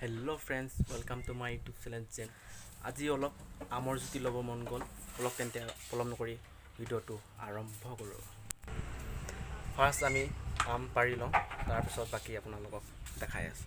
Hello friends, welcome to my YouTube channel যেন। আজি অলপ আমৰ জুতি ল'ব মন গ'ল অলপ। তেন্তে পলম নকৰি ভিডিঅ'টো আৰম্ভ কৰোঁ। ফাৰ্ষ্ট আমি আম পাৰি লওঁ, তাৰপিছত বাকী আপোনালোকক দেখাই আছোঁ।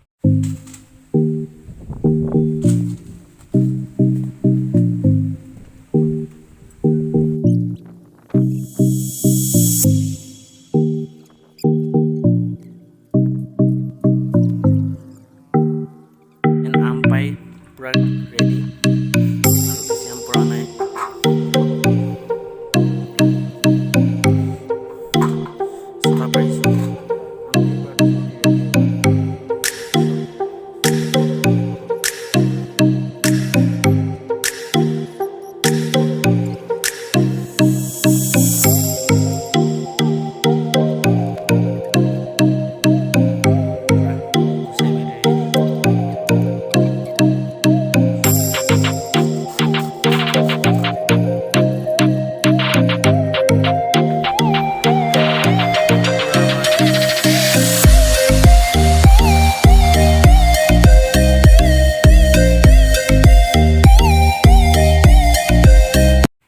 And আম পাই পূৰা ৰেডি আৰু বেছি আম পৰা নাই। ছটা পাৰিছোঁ। গুচাই মেলি ৰেডি।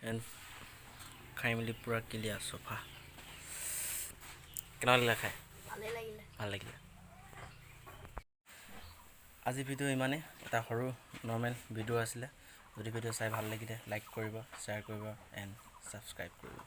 এণ্ড খাই মেলি পূৰা ক্লিয়াৰ, চফা। কেনেকুৱা লাগিলে খাই? ভালেই লাগিলে। ভাল লাগিলে। আজি ভিডিঅ' ইমানেই। এটা সৰু নৰ্মেল ভিডিঅ' আছিলে। যদি ভিডিঅ' চাই ভাল লাগিলে, লাইক কৰিব, শ্বেয়াৰ কৰিব এণ্ড ছাবস্ক্ৰাইব কৰিব।